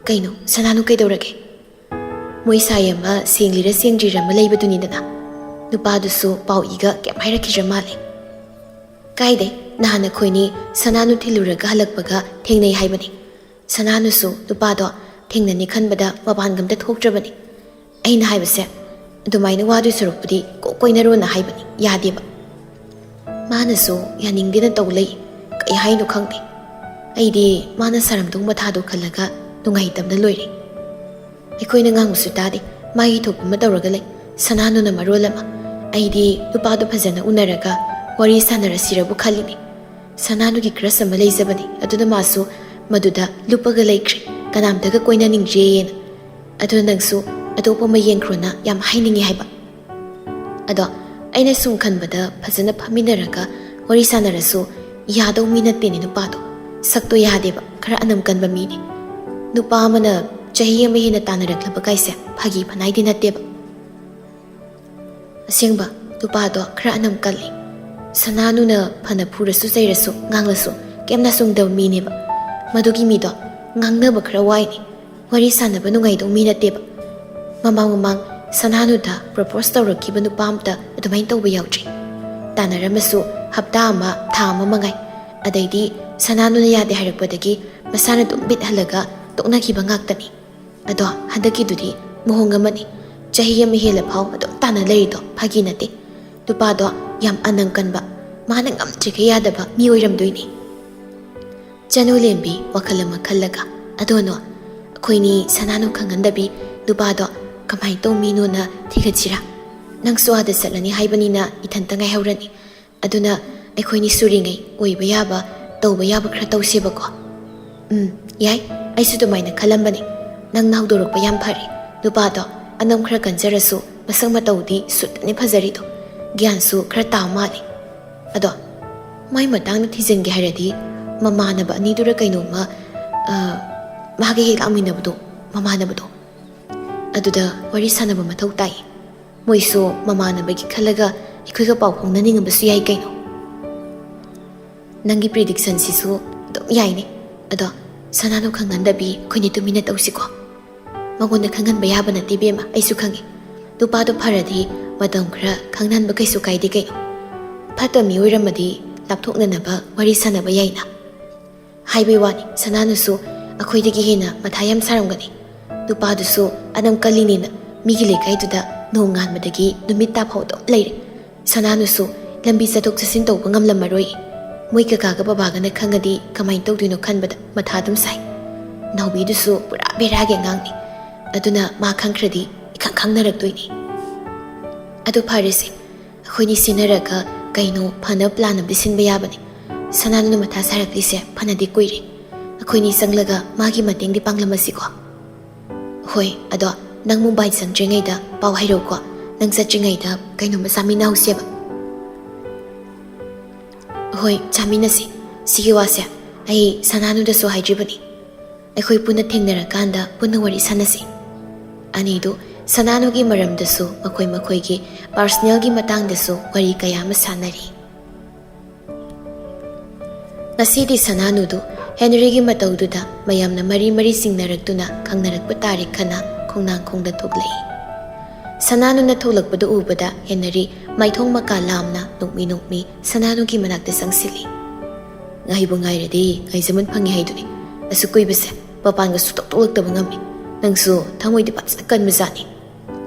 ꯀꯩꯅꯣ, ꯁꯅꯥꯅꯨ ꯀꯩꯗꯧꯔꯒꯦ? ꯃꯣꯏ ꯁꯥꯏ ꯑꯃ ꯁꯦꯡꯂꯤꯔ ꯁꯦꯡꯗ꯭ꯔꯤꯔ ꯑꯃ ꯂꯩꯕꯗꯨꯅꯤꯗꯅ꯫ ꯅꯨꯄꯥꯗꯨꯁꯨ ꯄꯥꯎ ꯏꯒ ꯀꯩꯝ ꯍꯥꯏꯔꯛꯈꯤꯗ꯭ꯔ ꯃꯥꯜꯂꯦ꯫ ꯀꯥꯏꯗꯩ, ꯅꯍꯥꯟ ꯑꯩꯈꯣꯏꯅꯤ ꯁꯅꯥꯅꯨ ꯊꯤꯜꯂꯨꯔꯒ ꯍꯜꯂꯛꯄꯒ ꯊꯦꯡꯅꯩ ꯍꯥꯏꯕꯅꯤ꯫ ꯁꯅꯥꯅꯨꯁꯨ ꯅꯨꯄꯥꯗꯣ ꯊꯦꯡꯅꯅꯤ ꯈꯟꯕꯗ ꯃꯄꯥꯟꯒ ꯑꯝꯇ ꯊꯣꯛꯇ꯭ꯔꯕꯅꯤ꯫ ꯑꯩꯅ ꯍꯥꯏꯕꯁꯦ, ꯑꯗꯨꯃꯥꯏꯅ ꯋꯥꯗꯣꯏ ꯁꯔꯨꯛꯄꯨꯗꯤ ꯀꯣꯛ ꯀꯣꯏꯅꯔꯣꯅ ꯍꯥꯏꯕꯅꯤ, ꯌꯥꯗꯦꯕ꯫ ꯃꯥꯅꯁꯨ ꯌꯥꯅꯤꯡꯗꯦꯅ ꯇꯧ ꯂꯩ꯫ ꯀꯩ ꯍꯥꯏꯅꯣ ꯈꯪꯗꯦ꯫ ꯑꯩꯗꯤ ꯃꯥꯅ ꯁꯥꯔꯝꯗꯧ ꯃꯊꯥꯗꯣ ꯈꯜꯂꯒ ꯅꯨꯡꯉꯥꯏꯇꯕꯅ ꯂꯣꯏꯔꯦ꯫ ꯑꯩꯈꯣꯏꯅ ꯉꯥꯡꯕꯁꯨ ꯇꯥꯗꯦ, ꯃꯥꯒꯤ ꯊꯣꯛꯄ ꯑꯃ ꯇꯧꯔꯒ ꯂꯩ꯫ ꯁꯅꯥꯅꯨꯅ ꯃꯔꯣꯜ ꯑꯃ꯫ ꯑꯩꯗꯤ ꯅꯨꯄꯥꯗꯣ ꯐꯖꯅ ꯎꯅꯔꯒ ꯋꯥꯔꯤ ꯁꯥꯟꯅꯔꯁꯤꯔꯕꯨ ꯈꯜꯂꯤꯅꯦ꯫ ꯁꯅꯥꯅꯨꯒꯤ crush ꯑꯃ ꯂꯩꯖꯕꯅꯤ, ꯑꯗꯨꯅ ꯃꯥꯁꯨ ꯃꯗꯨꯗ ꯂꯨꯞꯄꯒ ꯂꯩꯈ꯭ꯔꯦ, ꯀꯅꯥꯝꯇꯒ ꯀꯣꯏꯅꯅꯤꯡꯗ꯭ꯔꯦꯅ꯫ ꯑꯗꯨꯅ ꯅꯪꯁꯨ ꯑꯇꯣꯞꯄ ꯑꯃ ꯌꯦꯡꯈ꯭ꯔꯣꯅ ꯌꯥꯝ ꯍꯥꯏꯅꯤꯡꯉꯤ ꯍꯥꯏꯕ꯫ ꯑꯗꯣ ꯑꯩꯅ ꯁꯨꯝ ꯈꯟꯕꯗ ꯐꯖꯅ ꯐꯝꯃꯤꯟꯅꯔꯒ ꯋꯥꯔꯤ ꯁꯥꯟꯅꯔꯁꯨ ꯌꯥꯗꯧ ꯃꯤ ꯅꯠꯇꯦꯅꯦ ꯅꯨꯄꯥꯗꯣ꯫ ꯁꯛꯇꯣ ꯌꯥꯗꯦꯕ, ꯈꯔ ꯑꯅꯝ ꯀꯟꯕ ꯃꯤꯅꯦ꯫ ꯅꯨꯄꯥ ꯑꯃꯅ ꯆꯍꯤ ꯑꯃ ꯍꯦꯟꯅ ꯇꯥꯟꯅꯔꯛꯂꯕ ꯀꯥꯏꯁꯦ ꯐꯥꯒꯤ ꯐꯅꯥꯏꯗꯤ ꯅꯠꯇꯦꯕ꯫ ꯑꯁꯦꯡꯕ, ꯅꯨꯄꯥꯗꯣ ꯈꯔ ꯑꯅꯝ ꯀꯜꯂꯤ꯫ ꯁꯅꯥꯅꯨꯅ ꯐꯅ ꯐꯨꯔꯁꯨ ꯆꯩꯔꯁꯨ ꯉꯥꯡꯂꯁꯨ ꯀꯩꯝꯅ ꯆꯨꯝꯗꯕ ꯃꯤꯅꯦꯕ꯫ ꯃꯗꯨꯒꯤ ꯃꯤꯗꯣ ꯉꯥꯡꯅꯕ ꯈꯔ ꯋꯥꯏꯅꯦ꯫ ꯋꯥꯔꯤ ꯁꯥꯟꯅꯕ ꯅꯨꯡꯉꯥꯏꯗꯧ ꯃꯤ ꯅꯠꯇꯦꯕ꯫ ꯃꯃꯥꯡ ꯃꯃꯥꯡ ꯁꯅꯥꯅꯨꯗ propose ꯇꯧꯔꯛꯈꯤꯕ ꯅꯨꯄꯥ ꯑꯝꯇ ꯑꯗꯨꯃꯥꯏꯅ ꯇꯧꯕ ꯌꯥꯎꯗ꯭ꯔꯤ꯫ ꯇꯥꯟꯅꯔꯝꯃꯁꯨ ꯍꯞꯇꯥ ꯑꯃ, ꯊꯥ ꯑꯃ ꯃꯉꯥꯏ꯫ ꯑꯗꯩꯗꯤ ꯁꯅꯥꯅꯨꯅ ꯌꯥꯗꯦ ꯍꯥꯏꯔꯛꯄꯗꯒꯤ ꯃꯁꯥꯅ ꯑꯗꯨꯝ ꯕꯤꯠ ꯍꯜꯂꯒ ꯇꯣꯛꯅꯈꯤꯕ ꯉꯥꯛꯇꯅꯤ꯫ ꯑꯗꯣ ꯍꯟꯗꯛꯀꯤꯗꯨꯗꯤ ꯃꯑꯣꯡ ꯑꯃꯅꯤ꯫ ꯆꯍꯤ ꯑꯃ ꯍꯦꯜꯂ ꯐꯥꯎ ꯑꯗꯨꯝ ꯇꯥꯟꯅ ꯂꯩꯔꯤꯗꯣ ꯐꯥꯒꯤ ꯅꯠꯇꯦ꯫ ꯅꯨꯄꯥꯗꯣ ꯌꯥꯝ ꯑꯅꯪ ꯀꯟꯕ, ꯃꯥꯅ ꯉꯝꯗ꯭ꯔꯤꯈꯩ ꯌꯥꯗꯕ ꯃꯤ ꯑꯣꯏꯔꯝꯗꯣꯏꯅꯤ꯫ ꯆꯅꯨ ꯂꯦꯝꯕꯤ ꯋꯥꯈꯜ ꯑꯃ ꯈꯜꯂꯒ, "ꯑꯗꯣꯅꯣ, ꯑꯩꯈꯣꯏꯅꯤ ꯁꯅꯥꯅꯨ ꯈꯪꯍꯟꯗꯕꯤ ꯅꯨꯄꯥꯗꯣ ꯀꯃꯥꯏꯅ ꯇꯧ ꯃꯤꯅꯣꯅ ꯊꯤꯒꯠꯁꯤꯔꯥ?" ꯅꯪꯁꯨ ꯑꯥꯗ ꯆꯠꯂꯅꯤ ꯍꯥꯏꯕꯅꯤꯅ ꯏꯊꯟꯇ ꯉꯥꯏꯍꯧꯔꯅꯤ꯫ ꯑꯗꯨꯅ ꯑꯩꯈꯣꯏꯅꯤ ꯁꯨꯔꯤꯉꯩ ꯑꯣꯏꯕ ꯌꯥꯕ, ꯇꯧꯕ ꯌꯥꯕ ꯈꯔ ꯇꯧꯁꯦꯕꯀꯣ꯫ ꯎꯝ, ꯌꯥꯏ꯫ ꯑꯩꯁꯨ ꯑꯗꯨꯃꯥꯏꯅ ꯈꯜꯂꯝꯕꯅꯤ꯫ ꯅꯪꯅ ꯍꯧꯗꯣꯔꯛꯄ ꯌꯥꯝ ꯐꯔꯦ꯫ ꯅꯨꯄꯥꯗꯣ ꯑꯅꯝ ꯈꯔ ꯀꯟꯖꯔꯁꯨ ꯃꯁꯛ ꯃꯇꯧꯗꯤ ꯁꯨꯠꯇꯅꯤ ꯐꯖꯔꯤꯗꯣ꯫ ꯒ꯭ꯌꯥꯟꯁꯨ ꯈꯔ ꯇꯥꯕ ꯃꯥꯜꯂꯤ꯫ ꯑꯗꯣ ꯃꯥꯏ ꯃꯇꯥꯡꯗ ꯊꯤꯖꯤꯟꯒꯦ ꯍꯥꯏꯔꯗꯤ ꯃꯃꯥꯟꯅꯕ ꯑꯅꯤꯗꯨꯔ ꯀꯩꯅꯣꯝꯃ, ꯑ, ꯃꯥꯒ ꯍꯦꯛ ꯂꯥꯛꯃꯤꯟꯅꯕꯗꯣ, ꯃꯃꯥꯟꯅꯕꯗꯣ, ꯑꯗꯨꯗ ꯋꯥꯔꯤ ꯁꯥꯟꯅꯕ ꯃꯊꯧ ꯇꯥꯏ꯫ ꯃꯣꯏꯁꯨ ꯃꯃꯥꯟꯅꯕꯒꯤ ꯈꯜꯂꯒ ꯑꯩꯈꯣꯏꯒ ꯄꯥꯎ ꯐꯥꯎꯅꯅꯤꯡꯉꯕꯁꯨ ꯌꯥꯏ ꯀꯩꯅꯣ꯫ ꯅꯪꯒꯤ ꯄ꯭ꯔꯤꯗꯤꯛꯁꯟꯁꯤꯁꯨ ꯑꯗꯨꯝ ꯌꯥꯏꯅꯦ꯫ ꯑꯗꯣ ꯁꯅꯥꯅꯨ ꯈꯪꯍꯟꯗꯕꯤ ꯑꯩꯈꯣꯏꯅꯤ ꯇꯨꯃꯤꯟꯅ ꯇꯧꯁꯤꯀꯣ꯫ ꯃꯉꯣꯟꯗ ꯈꯪꯍꯟꯕ ꯌꯥꯕ ꯅꯠꯇꯦ ꯏꯕꯦꯝꯃ, ꯑꯩꯁꯨ ꯈꯪꯉꯦ꯫ ꯅꯨꯄꯥꯗꯣ ꯐꯔꯗꯤ ꯃꯇꯝ ꯈꯔ ꯈꯪꯅꯍꯟꯕ ꯀꯩꯁꯨ ꯀꯥꯏꯗꯦ ꯀꯩꯅꯣ꯫ ꯐꯠꯇ ꯃꯤ ꯑꯣꯏꯔꯝꯃꯗꯤ ꯂꯥꯞꯊꯣꯛꯅꯅꯕ ꯋꯥꯔꯤ ꯁꯥꯟꯅꯕ ꯌꯥꯏꯅ꯫ ꯍꯥꯏꯕꯩ ꯋꯥꯅꯤ, ꯁꯅꯥꯅꯨꯁꯨ ꯑꯩꯈꯣꯏꯗꯒꯤ ꯍꯦꯟꯅ ꯃꯊꯥ ꯌꯥꯝ ꯁꯥꯔꯝꯒꯅꯤ꯫ ꯅꯨꯄꯥꯗꯨꯁꯨ ꯑꯅꯝ ꯀꯜꯂꯤꯅꯦꯅ ꯃꯤꯒꯤ ꯂꯩꯀꯥꯏꯗꯨꯗ ꯅꯣꯡ ꯉꯥꯟꯕꯗꯒꯤ ꯅꯨꯃꯤꯠ ꯇꯥꯐꯥꯎ ꯑꯗꯨꯝ ꯂꯩꯔꯦ꯫ ꯁꯅꯥꯅꯨꯁꯨ ꯂꯝꯕꯤ ꯆꯠꯊꯣꯛ ꯆꯠꯁꯤꯟ ꯇꯧꯕ ꯉꯝꯂꯝꯃꯔꯣꯏ꯫ ꯃꯣꯏ ꯀꯀꯥꯒ ꯕꯕꯥꯒꯅ ꯈꯪꯉꯗꯤ ꯀꯃꯥꯏꯅ ꯇꯧꯗꯣꯏꯅꯣ ꯈꯟꯕꯗ ꯃꯊꯥ ꯑꯗꯨꯝ ꯁꯥꯏ꯫ ꯅꯥꯎꯕꯤꯗꯨꯁꯨ ꯄꯨꯔꯥ ꯕꯦꯔꯥꯒꯤ ꯑꯉꯥꯡꯅꯤ꯫ ꯑꯗꯨꯅ ꯃꯥ ꯈꯪꯈ꯭ꯔꯗꯤ ꯏꯈꯪ ꯈꯪꯅꯔꯛꯇꯣꯏꯅꯤ꯫ ꯑꯗꯨ ꯐꯔꯦꯁꯦ, ꯑꯩꯈꯣꯏꯅꯤ ꯁꯤꯟꯅꯔꯒ ꯀꯩꯅꯣ ꯐꯅ ꯄ꯭ꯂꯥꯟ ꯑꯃꯗꯤ ꯁꯤꯟꯕ ꯌꯥꯕꯅꯤ꯫ ꯁꯅꯥꯅꯨꯅ ꯃꯊꯥ ꯁꯥꯔꯛꯂꯤꯁꯦ ꯐꯅꯗꯤ ꯀꯨꯏꯔꯦ꯫ ꯑꯩꯈꯣꯏꯅꯤ ꯆꯪꯂꯒ ꯃꯥꯒꯤ ꯃꯇꯦꯡꯗꯤ ꯄꯥꯡꯂꯝꯃꯁꯤꯀꯣ꯫ ꯍꯣꯏ, ꯑꯗꯣ ꯅꯪ ꯃꯨꯝꯕꯥꯏ ꯆꯪꯗ꯭ꯔꯤꯉꯩꯗ ꯄꯥꯎ ꯍꯥꯏꯔꯛꯎꯀꯣ꯫ ꯅꯪ ꯆꯠꯇ꯭ꯔꯤꯉꯩꯗ ꯀꯩꯅꯣꯝꯃ ꯆꯥꯃꯤꯟꯅꯍꯧꯁꯦꯕ꯫ ꯍꯣꯏ, ꯆꯥꯃꯤꯟꯅꯁꯤ꯫ ꯁꯤꯒꯤ ꯋꯥꯁꯦ ꯑꯩ ꯁꯅꯥꯅꯨꯗꯁꯨ ꯍꯥꯏꯗ꯭ꯔꯤꯕꯅꯤ꯫ ꯑꯩꯈꯣꯏ ꯄꯨꯟꯅ ꯊꯦꯡꯅꯔꯀꯥꯟꯗ ꯄꯨꯟꯅ ꯋꯥꯔꯤ ꯁꯥꯟꯅꯁꯤ꯫ ꯑꯅꯤꯗꯨ ꯁꯅꯥꯅꯨꯒꯤ ꯃꯔꯝꯗꯁꯨ, ꯃꯈꯣꯏ ꯃꯈꯣꯏꯒꯤ ꯄꯥꯔꯁꯅꯦꯜꯒꯤ ꯃꯇꯥꯡꯗꯁꯨ ꯋꯥꯔꯤ ꯀꯌꯥ ꯑꯃ ꯁꯥꯟꯅꯔꯤ꯫ ꯉꯁꯤꯗꯤ ꯁꯅꯥꯅꯨꯗꯨ ꯍꯦꯅꯔꯤꯒꯤ ꯃꯇꯧꯗꯨꯗ ꯃꯌꯥꯝꯅ ꯃꯔꯤ ꯃꯔꯤ ꯆꯤꯡꯅꯔꯛꯇꯨꯅ ꯈꯪꯅꯔꯛꯄ ꯇꯥꯔꯦ ꯈꯟꯅ ꯈꯣꯡꯅꯥꯡ ꯈꯣꯡꯗ ꯊꯣꯛꯂꯛꯏ꯫ ꯁꯅꯥꯅꯨꯅ ꯊꯣꯛꯂꯛꯄꯗꯨ ꯎꯕꯗ ꯍꯦꯅꯔꯤ ꯃꯥꯏꯊꯣꯡ ꯃꯀꯥ ꯂꯥꯝꯅ ꯅꯣꯛꯃꯤ ꯅꯣꯛꯃꯤ ꯁꯅꯥꯅꯨꯒꯤ ꯃꯅꯥꯛꯇ ꯆꯪꯁꯤꯜꯂꯤ꯫ ꯉꯥꯏꯕꯨ ꯉꯥꯏꯔꯗꯤ ꯉꯥꯏꯖꯃꯟ ꯐꯪꯉꯤ ꯍꯥꯏꯗꯨꯅꯤ꯫ ꯑꯁꯨꯛ ꯀꯨꯏꯕꯁꯦ ꯃꯄꯥꯟꯒ ꯁꯨꯛꯊꯣꯛ ꯊꯣꯛꯂꯛꯇꯕ ꯉꯝꯃꯤ꯫ ꯅꯪꯁꯨ ꯊꯃꯣꯏꯗꯤ ꯐꯖꯅ ꯀꯟꯕꯖꯥꯠꯅꯤ꯫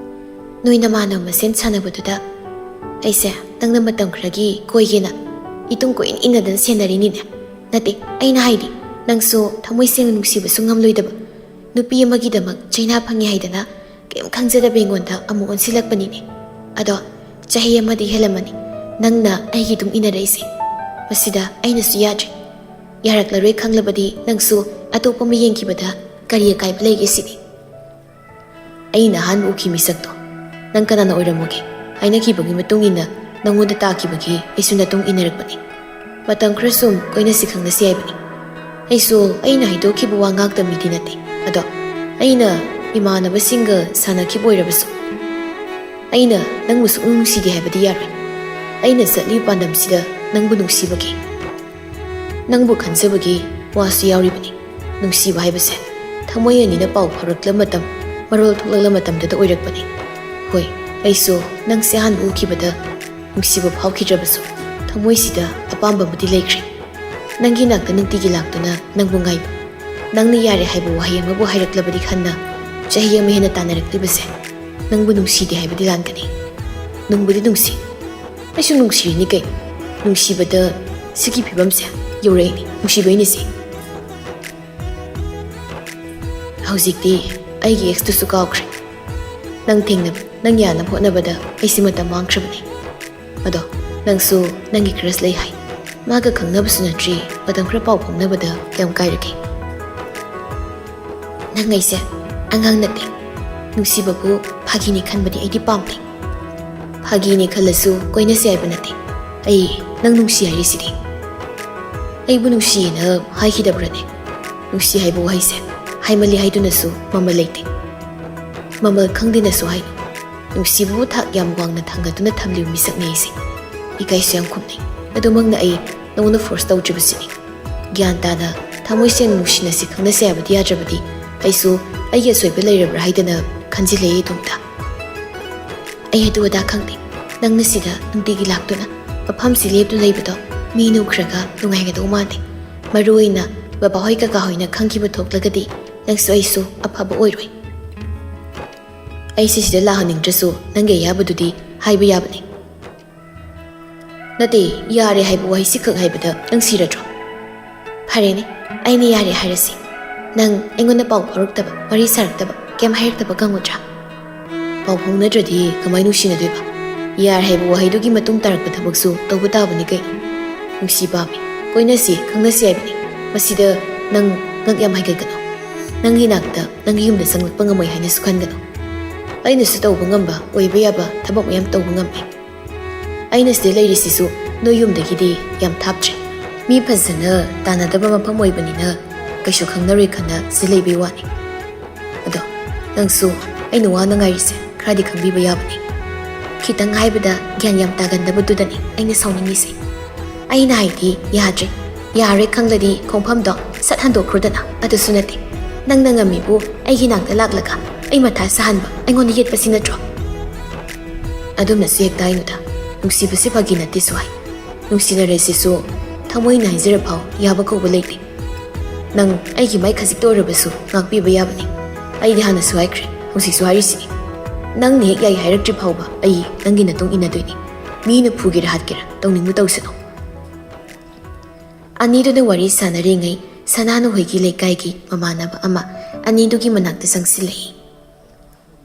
ꯅꯣꯏ ꯅꯃꯥꯟꯅꯕ ꯃꯁꯦꯟ ꯁꯥꯟꯅꯕꯗꯨꯗ ꯑꯩꯁꯦ ꯅꯪꯅ ꯃꯇꯝ ꯈꯔꯒꯤ ꯀꯣꯏꯒꯦꯅ ꯏꯇꯨꯡ ꯀꯣꯏꯏꯟ ꯏꯟꯅꯗꯅ ꯁꯦꯟꯅꯔꯤꯅꯤꯅꯦ꯫ ꯅꯠꯇꯦ, ꯑꯩꯅ ꯍꯥꯏꯗꯤ ꯅꯪꯁꯨ ꯊꯃꯣꯏ ꯁꯦꯡꯅ ꯅꯨꯡꯁꯤꯕꯁꯨ ꯉꯝꯂꯣꯏꯗꯕ ꯅꯨꯄꯤ ꯑꯃꯒꯤꯗꯃꯛ ꯆꯩꯅꯥ ꯐꯪꯉꯤ ꯍꯥꯏꯗꯅ ꯀꯩꯝ ꯈꯪꯖꯗꯕ ꯑꯩꯉꯣꯟꯗ ꯑꯃꯨꯛ ꯑꯣꯟꯁꯤꯜꯂꯛꯄꯅꯤꯅꯦ꯫ ꯑꯗꯣ ꯆꯍꯤ ꯑꯃꯗꯤ ꯍꯦꯜꯂꯝꯃꯅꯤ ꯅꯪꯅ ꯑꯩꯒꯤ ꯑꯗꯨꯝ ꯏꯟꯅꯔꯛꯏꯁꯦ꯫ ꯃꯁꯤꯗ ꯑꯩꯅꯁꯨ ꯌꯥꯗ꯭ꯔꯦ꯫ ꯌꯥꯔꯛꯂꯔꯣꯏ ꯈꯪꯂꯕꯗꯤ ꯅꯪꯁꯨ ꯑꯇꯣꯞꯄ ꯑꯃ ꯌꯦꯡꯈꯤꯕꯗ ꯀꯔꯤ ꯑꯀꯥꯏꯕ ꯂꯩꯒꯦ ꯁꯤꯅꯤ꯫ ꯑꯩꯅ ꯑꯍꯥꯟꯕ ꯎꯈꯤ ꯃꯤꯁꯛꯇꯣ ꯅꯪ ꯀꯅꯥꯅ ꯑꯣꯏꯔꯝꯃꯨꯒꯦ? ꯍꯥꯏꯅꯈꯤꯕꯒꯤ ꯃꯇꯨꯡ ꯏꯟꯅ ꯅꯪꯉꯣꯟꯗ ꯇꯥꯈꯤꯕꯒꯤ ꯑꯩꯁꯨ ꯅꯇꯨꯡ ꯏꯟꯅꯔꯛꯄꯅꯤ꯫ ꯃꯇꯝ ꯈꯔ ꯁꯨꯝ ꯀꯣꯏꯅꯁꯤ ꯈꯪꯅꯁꯤ ꯍꯥꯏꯕꯅꯤ꯫ ꯑꯩꯁꯨ ꯑꯩꯅ ꯍꯥꯏꯗꯣꯛꯈꯤꯕ ꯋꯥ ꯉꯥꯛꯇ ꯃꯤꯗꯤ ꯅꯠꯇꯦ꯫ ꯑꯗꯣ ꯑꯩꯅ ꯏꯃꯥꯟꯅꯕꯁꯤꯡꯒ ꯁꯥꯟꯅꯈꯤꯕ ꯑꯣꯏꯔꯕꯁꯨ ꯑꯩꯅ ꯅꯪꯕꯨ ꯁꯨꯛꯅꯨꯡ ꯅꯨꯡꯁꯤꯗꯦ ꯍꯥꯏꯕꯗꯤ ꯌꯥꯔꯣꯏ꯫ ꯑꯩꯅ ꯆꯠꯂꯤꯕ ꯄꯥꯟꯗꯝꯁꯤꯗ ꯅꯪꯕꯨ ꯅꯨꯡꯁꯤꯕꯒꯤ, ꯅꯪꯕꯨ ꯈꯟꯖꯕꯒꯤ ꯋꯥꯁꯨ ꯌꯥꯎꯔꯤꯕꯅꯤ꯫ ꯅꯨꯡꯁꯤꯕ ꯍꯥꯏꯕꯁꯦ ꯊꯃꯣꯏ ꯑꯅꯤꯅ ꯄꯥꯎ ꯐꯥꯎꯔꯛꯂ ꯃꯇꯝ, ꯃꯔꯣꯜ ꯊꯣꯛꯂꯛꯂ ꯃꯇꯝꯗꯨꯗ ꯑꯣꯏꯔꯛꯄꯅꯤ꯫ ꯍꯣꯏ, ꯑꯩꯁꯨ ꯅꯪꯁꯦ ꯑꯍꯥꯟꯕ ꯎꯈꯤꯕꯗ ꯅꯨꯡꯁꯤꯕ ꯐꯥꯎꯈꯤꯗ꯭ꯔꯕꯁꯨ ꯊꯃꯣꯏꯁꯤꯗ ꯑꯄꯥꯝꯕ ꯑꯃꯗꯤ ꯂꯩꯈ꯭ꯔꯦ꯫ ꯅꯪꯒꯤ ꯅꯥꯛꯇ ꯅꯨꯡꯇꯤꯒꯤ ꯂꯥꯛꯇꯨꯅ ꯅꯪꯕꯨ ꯉꯥꯏꯕ꯫ ꯅꯪꯅ ꯌꯥꯔꯦ ꯍꯥꯏꯕ ꯋꯥꯍꯩ ꯑꯃꯕꯨ ꯍꯥꯏꯔꯛꯂꯕꯗꯤ ꯈꯟꯅ ꯆꯍꯤ ꯑꯃ ꯍꯦꯟꯅ ꯇꯥꯟꯅꯔꯛꯂꯤꯕꯁꯦ ꯅꯪꯕꯨ ꯅꯨꯡꯁꯤꯗꯦ ꯍꯥꯏꯕꯗꯤ ꯂꯥꯟꯒꯅꯤ꯫ ꯅꯨꯡꯕꯨꯗꯤ ꯅꯨꯡꯁꯤ, ꯑꯩꯁꯨ ꯅꯨꯡꯁꯤꯔꯤꯅꯤ ꯀꯩ꯫ ꯅꯨꯡꯁꯤꯕꯗ ꯁꯤꯒꯤ ꯐꯤꯕꯝꯁꯦ ꯌꯧꯔꯛꯏꯅꯤ, ꯅꯨꯡꯁꯤꯕꯩꯅꯤ ꯁꯤ꯫ ꯍꯧꯖꯤꯛꯇꯤ ꯑꯩꯒꯤ ꯑꯦꯛꯁꯇꯨꯁꯨ ꯀꯥꯎꯈ꯭ꯔꯦ꯫ ꯅꯪ ꯊꯦꯡꯅꯕ, ꯅꯪ ꯌꯥꯅꯕ ꯍꯣꯠꯅꯕꯗ ꯑꯩꯁꯦ ꯃꯇꯝ ꯃꯥꯡꯈ꯭ꯔꯕꯅꯤ꯫ ꯑꯗꯣ ꯅꯪꯁꯨ ꯅꯪꯒꯤ ꯀ꯭ꯔꯁ ꯂꯩ ꯍꯥꯏ꯫ ꯃꯥꯒ ꯈꯪꯅꯕꯁꯨ ꯅꯠꯇ꯭ꯔꯤ, ꯃꯇꯝ ꯈꯔ ꯄꯥꯎ ꯐꯥꯎꯅꯕꯗ ꯀꯌꯥꯝ ꯀꯥꯏꯔꯒꯦ? ꯅꯪ ꯑꯩꯁꯦ ꯑꯉꯥꯡ ꯅꯠꯇꯦ꯫ ꯅꯨꯡꯁꯤꯕꯕꯨ ꯐꯥꯒꯤꯅꯤ ꯈꯟꯕꯗꯤ ꯑꯩꯗꯤ ꯄꯥꯝꯗꯦ꯫ ꯐꯥꯒꯤꯅꯤ ꯈꯜꯂꯁꯨ ꯀꯣꯏꯅꯁꯤ ꯍꯥꯏꯕ ꯅꯠꯇꯦ꯫ ꯑꯩ ꯅꯪ ꯅꯨꯡꯁꯤ ꯍꯥꯏꯔꯤꯁꯤꯗꯤ꯫ ꯑꯩꯕꯨ ꯅꯨꯡꯁꯤꯌꯦꯅ ꯍꯥꯏꯈꯤꯗꯕ꯭ꯔꯅꯦ? ꯅꯨꯡꯁꯤ ꯍꯥꯏꯕ ꯋꯥꯍꯩꯁꯦ ꯍꯥꯏꯃꯜꯂꯤ ꯍꯥꯏꯗꯨꯅꯁꯨ ꯃꯃꯜ ꯂꯩꯇꯦ꯫ ꯃꯃꯜ ꯈꯪꯗꯦꯅꯁꯨ ꯍꯥꯏꯅꯨ꯫ ꯅꯨꯡꯁꯤꯕꯕꯨ ꯊꯥꯛ ꯌꯥꯝ ꯋꯥꯡꯅ ꯊꯥꯡꯒꯠꯇꯨꯅ ꯊꯝꯂꯤꯕ ꯃꯤꯁꯛꯅꯤ ꯑꯩꯁꯦ꯫ ꯏꯀꯥꯏꯁꯨ ꯌꯥꯝ ꯈꯨꯝꯅꯩ꯫ ꯑꯗꯨꯃꯛꯅ ꯑꯩ ꯅꯉꯣꯟꯗ ꯐꯣꯔꯁ ꯇꯧꯗ꯭ꯔꯤꯕꯁꯤꯅꯤ꯫ ꯒ꯭ꯌꯥꯟ ꯇꯥꯅ ꯊꯃꯣꯏ ꯁꯦꯡꯅ ꯅꯨꯡꯁꯤꯅꯁꯤ ꯈꯪꯅꯁꯤ ꯍꯥꯏꯕꯗꯤ ꯌꯥꯗ꯭ꯔꯕꯗꯤ ꯑꯩꯁꯨ ꯑꯩꯒꯤ ꯑꯁꯣꯏꯕ ꯂꯩꯔꯕ꯭ꯔꯥ ꯍꯥꯏꯗꯅ ꯈꯟꯖꯤꯜꯂꯦ ꯑꯩ ꯏꯇꯣꯝꯇ꯫ ꯑꯩ ꯑꯗꯨ ꯑꯗꯥ ꯈꯪꯗꯦ꯫ ꯅꯪꯅ ꯁꯤꯗ ꯅꯨꯡꯇꯤꯒꯤ ꯂꯥꯛꯇꯨꯅ ꯃꯐꯝꯁꯤ ꯂꯦꯞꯇꯨꯅ ꯂꯩꯕꯗꯣ ꯃꯤ ꯅꯨꯈ꯭ꯔꯒ ꯅꯨꯡꯉꯥꯏꯒꯗꯧ ꯃꯥꯟꯗꯦ꯫ ꯃꯔꯨ ꯑꯣꯏꯅ ꯕꯕꯥꯍꯣꯏ ꯀꯀꯥꯍꯣꯏꯅ ꯈꯪꯈꯤꯕ ꯊꯣꯛꯂꯒꯗꯤ ꯅꯪꯁꯨ ꯑꯩꯁꯨ ꯑꯐꯕ ꯑꯣꯏꯔꯣꯏ꯫ ꯑꯩꯁꯦ ꯁꯤꯗ ꯂꯥꯛꯍꯟꯅꯤꯡꯗ꯭ꯔꯁꯨ ꯅꯪꯒꯤ ꯑꯌꯥꯕꯗꯨꯗꯤ ꯍꯥꯏꯕ ꯌꯥꯕꯅꯤ꯫ ꯅꯠꯇꯦ, ꯌꯥꯔꯦ ꯍꯥꯏꯕ ꯋꯥꯍꯩꯁꯤꯈꯛ ꯍꯥꯏꯕꯗ ꯅꯪ ꯁꯤꯔꯗ꯭ꯔꯣ? ꯐꯔꯦꯅꯦ, ꯑꯩꯅ ꯌꯥꯔꯦ ꯍꯥꯏꯔꯁꯤ꯫ ꯅꯪ ꯑꯩꯉꯣꯟꯗ ꯄꯥꯎ ꯐꯥꯎꯔꯛꯇꯕ, ꯋꯥꯔꯤ ꯁꯥꯔꯛꯇꯕ, ꯀꯩꯝ ꯍꯥꯏꯔꯛꯇꯕ ꯉꯝꯒꯗ꯭ꯔꯥ? ꯄꯥꯎ ꯐꯥꯎꯅꯗ꯭ꯔꯗꯤ ꯀꯃꯥꯏ ꯅꯨꯡꯁꯤꯅꯗꯣꯏꯕ? ꯌꯥꯔꯦ ꯍꯥꯏꯕ ꯋꯥꯍꯩꯗꯨꯒꯤ ꯃꯇꯨꯡ ꯇꯥꯔꯛꯄ ꯊꯕꯛꯁꯨ ꯇꯧꯕ ꯇꯥꯕꯅꯤ ꯀꯩꯅꯣ꯫ ꯅꯨꯡꯁꯤ ꯄꯥꯝꯃꯤ, ꯀꯣꯏꯅꯁꯤ, ꯈꯪꯅꯁꯤ ꯍꯥꯏꯕꯅꯤ꯫ ꯃꯁꯤꯗ ꯅꯪ ꯉꯛ ꯌꯥꯝ ꯍꯥꯏꯒꯠꯀꯅꯨ꯫ ꯅꯪꯒꯤ ꯅꯥꯛꯇ, ꯅꯪꯒꯤ ꯌꯨꯝꯗ ꯆꯪꯂꯛꯄ ꯉꯝꯃꯣꯏ ꯍꯥꯏꯅꯁꯨ ꯈꯟꯒꯅꯨ꯫ ꯑꯩꯅꯁꯨ ꯇꯧꯕ ꯉꯝꯕ, ꯑꯣꯏꯕ ꯌꯥꯕ ꯊꯕꯛ ꯃꯌꯥꯝ ꯇꯧꯕ ꯉꯝꯃꯤ꯫ ꯑꯩꯅ ꯁꯤꯗ ꯂꯩꯔꯤꯁꯤꯁꯨ ꯅꯣꯏ ꯌꯨꯝꯗꯒꯤꯗꯤ ꯌꯥꯝ ꯊꯥꯞꯇ꯭ꯔꯦ꯫ ꯃꯤ ꯐꯖꯅ ꯇꯥꯟꯅꯗꯕ ꯃꯐꯝ ꯑꯣꯏꯕꯅꯤꯅ ꯀꯩꯁꯨ ꯈꯪꯅꯔꯣꯏ ꯈꯟꯅ ꯁꯤꯗ ꯂꯩꯕꯩ ꯋꯥꯅꯤ꯫ ꯑꯗꯣ ꯅꯪꯁꯨ ꯑꯩꯅ ꯋꯥꯅ ꯉꯥꯏꯔꯤꯁꯦ ꯈꯔꯗꯤ ꯈꯪꯕꯤꯕ ꯌꯥꯕꯅꯤ꯫ ꯈꯤꯇꯪ ꯍꯥꯏꯕꯗ ꯒ꯭ꯌꯥꯟ ꯌꯥꯝ ꯇꯥꯒꯟꯗꯕꯗꯨꯗꯅꯤ ꯑꯩꯅ ꯁꯥꯎꯅꯤꯡꯉꯤꯁꯦ꯫ ꯑꯩꯅ ꯍꯥꯏꯗꯤ ꯌꯥꯗ꯭ꯔꯦ, ꯌꯥꯔꯦ ꯈꯪꯂꯗꯤ ꯈꯣꯡꯐꯝꯗꯣ ꯁꯠ ꯍꯟꯗꯣꯛꯈ꯭ꯔꯣꯗꯅ꯫ ꯑꯗꯨꯁꯨ ꯅꯠꯇꯦ, ꯅꯪꯅ ꯉꯝꯃꯤꯕꯨ ꯑꯩꯒꯤ ꯅꯥꯛꯇ ꯂꯥꯛꯂꯒ ꯑꯩ ꯃꯊꯥ ꯁꯥꯍꯟꯕ, ꯑꯩꯉꯣꯟꯗ ꯌꯦꯠꯄꯁꯤ ꯅꯠꯇ꯭ꯔꯣ? ꯑꯗꯨꯝꯅꯁꯨ ꯍꯦꯛꯇ ꯍꯥꯏꯅꯨꯗ꯫ ꯅꯨꯡꯁꯤꯕꯁꯤ ꯐꯥꯒꯤ ꯅꯠꯇꯦ ꯁ꯭ꯋꯥꯏ꯫ ꯅꯨꯡꯁꯤꯅꯔꯦ ꯁꯤꯁꯨ ꯊꯃꯣꯏꯅ ꯍꯥꯏꯖꯔ ꯐꯥꯎ ꯌꯥꯕ ꯀꯧꯕ ꯂꯩꯇꯦ꯫ ꯅꯪ ꯑꯩꯒꯤ ꯃꯥꯏ ꯈꯖꯤꯛꯇ ꯑꯣꯏꯔꯕꯁꯨ ꯉꯥꯛꯄꯤꯕ ꯌꯥꯕꯅꯤ꯫ ꯑꯩꯗꯤ ꯍꯥꯟꯅꯁꯨ ꯍꯥꯏꯈ꯭ꯔꯦ, ꯍꯧꯖꯤꯛꯁꯨ ꯍꯥꯏꯔꯤꯁꯤꯅꯤ꯫ ꯅꯪꯅ ꯍꯦꯛ ꯌꯥꯏ ꯍꯥꯏꯔꯛꯇ꯭ꯔꯤ ꯐꯥꯎꯕ ꯑꯩ ꯅꯪꯒꯤ ꯅꯇꯨꯡ ꯏꯟꯅꯗꯣꯏꯅꯤ꯫ ꯃꯤꯅ ꯐꯨꯒꯦꯔꯥ ꯍꯥꯠꯀꯦꯔꯥ ꯇꯧꯅꯤꯡꯕ ꯇꯧꯁꯅꯨ꯫ ꯑꯅꯤꯗꯨꯅ ꯋꯥꯔꯤ ꯁꯥꯟꯅꯔꯤꯉꯩ ꯁꯅꯥꯅ ꯍꯣꯏꯒꯤ ꯂꯩꯀꯥꯏꯒꯤ ꯃꯃꯥꯟꯅꯕ ꯑꯃ ꯑꯅꯤꯗꯨꯒꯤ ꯃꯅꯥꯛꯇ ꯆꯪꯁꯤꯜꯂꯛꯏ꯫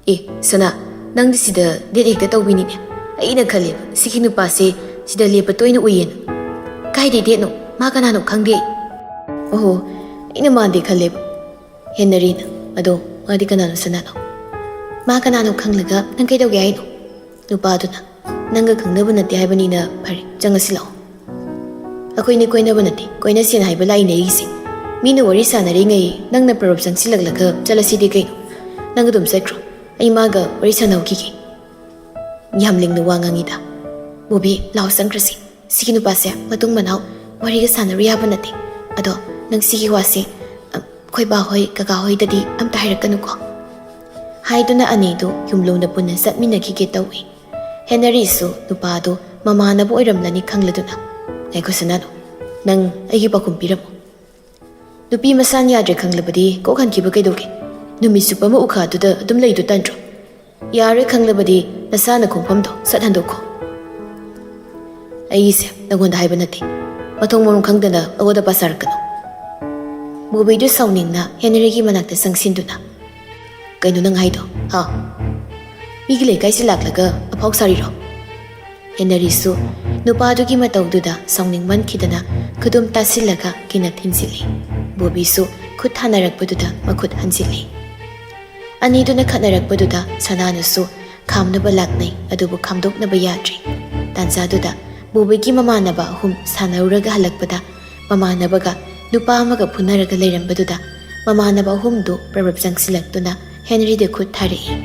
ꯑꯦ, ꯁꯅꯥ, ꯅꯪꯗꯤ ꯁꯤꯗ date ꯍꯦꯛꯇ ꯇꯧꯕꯤꯅꯤꯅꯦ꯫ ꯑꯩꯅ ꯈꯜꯂꯦꯕ, ꯁꯤꯒꯤ ꯅꯨꯄꯥꯁꯦ ꯁꯤꯗ ꯂꯦꯞꯄ ꯇꯣꯏꯅ ꯎꯏꯌꯦꯅ꯫ ꯀꯥꯏꯗꯩ dateꯅꯣ? ꯃꯥ ꯀꯅꯥꯅꯣ ꯈꯪꯗꯦ ꯑꯩ꯫ ꯑꯣꯍꯣ, ꯑꯩꯅ ꯃꯥꯟꯗꯦ ꯈꯜꯂꯦꯕ꯫ ꯍꯦꯟꯅꯔꯤꯅ꯫ ꯑꯗꯣ ꯃꯥꯗꯤ ꯀꯅꯥꯅꯣ, ꯁꯅꯥꯅꯣ? ꯃꯥ ꯀꯅꯥꯅꯣ ꯈꯪꯂꯒ ꯅꯪ ꯀꯩꯗꯧꯒꯦ ꯍꯥꯏꯅꯣ? ꯅꯨꯄꯥꯗꯨꯅ꯫ ꯅꯪꯒ ꯈꯪꯅꯕ ꯅꯠꯇꯦ ꯍꯥꯏꯕꯅꯤꯅ ꯐꯔꯦ, ꯆꯪꯉꯁꯤ ꯂꯥꯛꯑꯣ꯫ ꯑꯩꯈꯣꯏꯅꯤ ꯀꯣꯏꯅꯕ ꯅꯠꯇꯦ, ꯀꯣꯏꯅꯁꯦꯅ ꯍꯥꯏꯕ ꯂꯥꯛꯏꯅꯦ ꯑꯩꯒꯤꯁꯦ꯫ ꯃꯤꯅ ꯋꯥꯔꯤ ꯁꯥꯟꯅꯔꯤꯉꯩ ꯅꯪꯅ ꯄꯔꯞ ꯆꯪꯁꯤꯜꯂꯛꯂꯒ ꯆꯠꯂꯁꯤꯗꯤ ꯀꯩꯅꯣ? ꯅꯪ ꯑꯗꯨꯝ ꯆꯠꯈ꯭ꯔꯣ, ꯑꯩ ꯃꯥꯒ ꯋꯥꯔꯤ ꯁꯥꯟꯅꯍꯧꯈꯤꯒꯦ꯫ ꯌꯥꯝ ꯂꯤꯡꯅ ꯋꯥ ꯉꯥꯡꯉꯤꯗ꯫ ꯕꯣꯕꯤ, ꯂꯥꯛꯑꯣ ꯆꯪꯈ꯭ꯔꯁꯤ꯫ ꯁꯤꯒꯤ ꯅꯨꯄꯥꯁꯦ ꯃꯇꯨꯡ ꯃꯅꯥꯎ ꯋꯥꯔꯤꯒ ꯁꯥꯟꯅꯔꯨ ꯌꯥꯕ ꯅꯠꯇꯦ꯫ ꯑꯗꯣ ꯅꯪ ꯁꯤꯒꯤ ꯋꯥꯁꯦ, ꯑ, ꯑꯩꯈꯣꯏ ꯕꯥ ꯍꯣꯏ, ꯀꯀꯥ ꯍꯣꯏꯗꯗꯤ ꯑꯝꯇ ꯍꯥꯏꯔꯛꯀꯅꯨꯀꯣ꯫ ꯍꯥꯏꯗꯨꯅ ꯑꯅꯤꯗꯨ ꯌꯨꯝꯂꯣꯝꯗ ꯄꯨꯟꯅ ꯆꯠꯃꯤꯟꯅꯈꯤꯒꯦ ꯇꯧꯏ꯫ ꯍꯦꯅꯔꯤꯁꯨ ꯅꯨꯄꯥꯗꯨ ꯃꯃꯥꯟꯅꯕ ꯑꯣꯏꯔꯝꯂꯅꯤ ꯈꯪꯂꯗꯨꯅ, "ꯉꯥꯏꯈꯣ ꯁꯅꯥꯅꯨ, ꯅꯪ ꯑꯩꯒꯤ ꯄꯥꯎꯈꯨꯝ ꯄꯤꯔꯝꯃꯨ꯫ ꯅꯨꯄꯤ ꯃꯁꯥꯅ ꯌꯥꯗ꯭ꯔꯦ ꯈꯪꯂꯕꯗꯤ ꯀꯣꯛ ꯍꯟꯈꯤꯕ ꯀꯩꯗꯧꯒꯦ? ꯅꯨꯃꯤꯠ ꯆꯨꯞꯄ ꯑꯃ ꯎꯈꯥꯗꯨꯗ ꯑꯗꯨꯝ ꯂꯩꯗꯨ ꯇꯟꯗ꯭ꯔꯣ? ꯌꯥꯔꯣꯏ ꯈꯪꯂꯕꯗꯤ ꯅꯁꯥꯅ ꯈꯣꯡꯐꯝꯗꯣ ꯁꯠ ꯍꯟꯗꯣꯛꯈꯣ꯫ ꯑꯩꯒꯤꯁꯦ ꯅꯪꯉꯣꯟꯗ ꯍꯥꯏꯕ ꯅꯠꯇꯦ꯫ ꯃꯊꯣꯡ ꯃꯔꯝ ꯈꯪꯗꯅ ꯑꯩꯉꯣꯟꯗ ꯄꯥꯁꯥꯔꯛꯀꯅꯨ꯫" ꯕꯣꯕꯤꯗꯨ ꯁꯥꯎꯅꯤꯡꯅ ꯍꯦꯅꯔꯤꯒꯤ ꯃꯅꯥꯛꯇ ꯆꯪꯁꯤꯟꯗꯨꯅ, "ꯀꯩꯅꯣ ꯅꯪ ꯍꯥꯏꯗꯣ, ꯍꯥ?" ꯃꯤꯒꯤ ꯂꯩꯀꯥꯏꯁꯤ ꯂꯥꯛꯂꯒ ꯑꯐꯥꯎ ꯁꯥꯔꯤꯔꯣ? ꯍꯦꯅꯔꯤꯁꯨ ꯅꯨꯄꯥꯗꯨꯒꯤ ꯃꯇꯧꯗꯨꯗ ꯁꯥꯎꯅꯤꯡꯃꯟꯈꯤꯗꯅ ꯈꯨꯗꯨꯝ ꯇꯥꯁꯤꯜꯂꯒ ꯀꯤꯅ ꯊꯤꯟꯖꯤꯜꯂꯤ꯫ ꯕꯣꯕꯤꯁꯨ ꯈꯨꯠ ꯊꯥꯅꯔꯛꯄꯗꯨꯗ ꯃꯈꯨꯠ ꯍꯟꯖꯤꯜꯂꯤ꯫ ꯑꯅꯤꯗꯨꯅ ꯈꯠꯅꯔꯛꯄꯗꯨꯗ ꯁꯅꯥꯅꯁꯨ ꯈꯥꯝꯅꯕ ꯂꯥꯛꯅꯩ, ꯑꯗꯨꯕꯨ ꯈꯥꯝꯗꯣꯛꯅꯕ ꯌꯥꯗ꯭ꯔꯤ꯫ ꯇꯥꯟꯖꯥꯗꯨꯗ ꯕꯣꯕꯤꯒꯤ ꯃꯃꯥꯟꯅꯕ ꯑꯍꯨꯝ ꯁꯥꯟꯅꯔꯨꯔꯒ ꯍꯜꯂꯛꯄꯗ ꯃꯃꯥꯟꯅꯕꯒ ꯅꯨꯄꯥ ꯑꯃꯒ ꯐꯨꯅꯔꯒ ꯂꯩꯔꯝꯕꯗꯨꯗ ꯃꯃꯥꯟꯅꯕ ꯑꯍꯨꯝꯗꯨ ꯄ꯭ꯔꯕꯞ ꯆꯪꯁꯤꯜꯂꯛꯇꯨꯅ ꯍꯦꯅꯔꯤꯗ ꯈꯨꯠ ꯊꯥꯔꯛꯏ꯫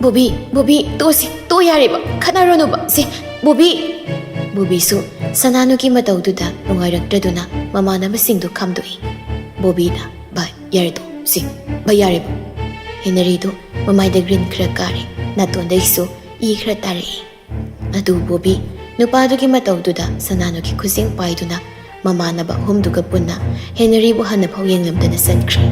"ꯕꯣꯕꯤ, ꯕꯣꯕꯤ, ꯇꯣꯛꯑꯁꯤ, ꯇꯣꯛꯑꯣ ꯌꯥꯔꯦꯕ, ꯈꯠꯅꯔꯨꯅꯨꯕ, ꯁꯦ, ꯕꯣꯕꯤ!" ꯕꯣꯕꯤꯁꯨ ꯁꯅꯥꯅꯨꯒꯤ ꯃꯇꯧꯗꯨꯗ ꯅꯨꯡꯉꯥꯏꯔꯛꯇ꯭ꯔꯗꯨꯅ ꯃꯃꯥꯟꯅꯕꯁꯤꯡꯗꯨ ꯈꯥꯝꯗꯣꯛꯏ꯫ ꯕꯣꯕꯤꯅ, "ꯚꯥꯏ, ꯌꯥꯔꯦ, ꯇꯣꯛꯑꯣ, ꯁꯦ, ꯚꯥꯏ, ꯌꯥꯔꯦꯕ꯫" ꯍꯦꯅꯔꯤꯗꯨ ꯃꯃꯥꯏꯗ ꯒ꯭ꯔꯤꯟ ꯈꯔ ꯀꯥꯔꯦ, ꯅꯥꯇꯣꯟꯗꯒꯤꯁꯨ ꯏ ꯈꯔ ꯇꯥꯔꯛꯏ꯫ ꯑꯗꯨ ꯕꯣꯕꯤ ꯅꯨꯄꯥꯗꯨꯒꯤ ꯃꯇꯧꯗꯨꯗ ꯁꯅꯥꯅꯨꯒꯤ ꯈꯨꯖꯤꯡ ꯄꯥꯏꯗꯨꯅ ꯃꯃꯥꯟꯅꯕ ꯑꯍꯨꯝꯗꯨꯒ ꯄꯨꯟꯅ ꯍꯦꯅꯔꯤꯕꯨ ꯍꯟꯅꯐꯥꯎ ꯌꯦꯡꯂꯝꯗꯅ ꯆꯠꯈ꯭ꯔꯦ꯫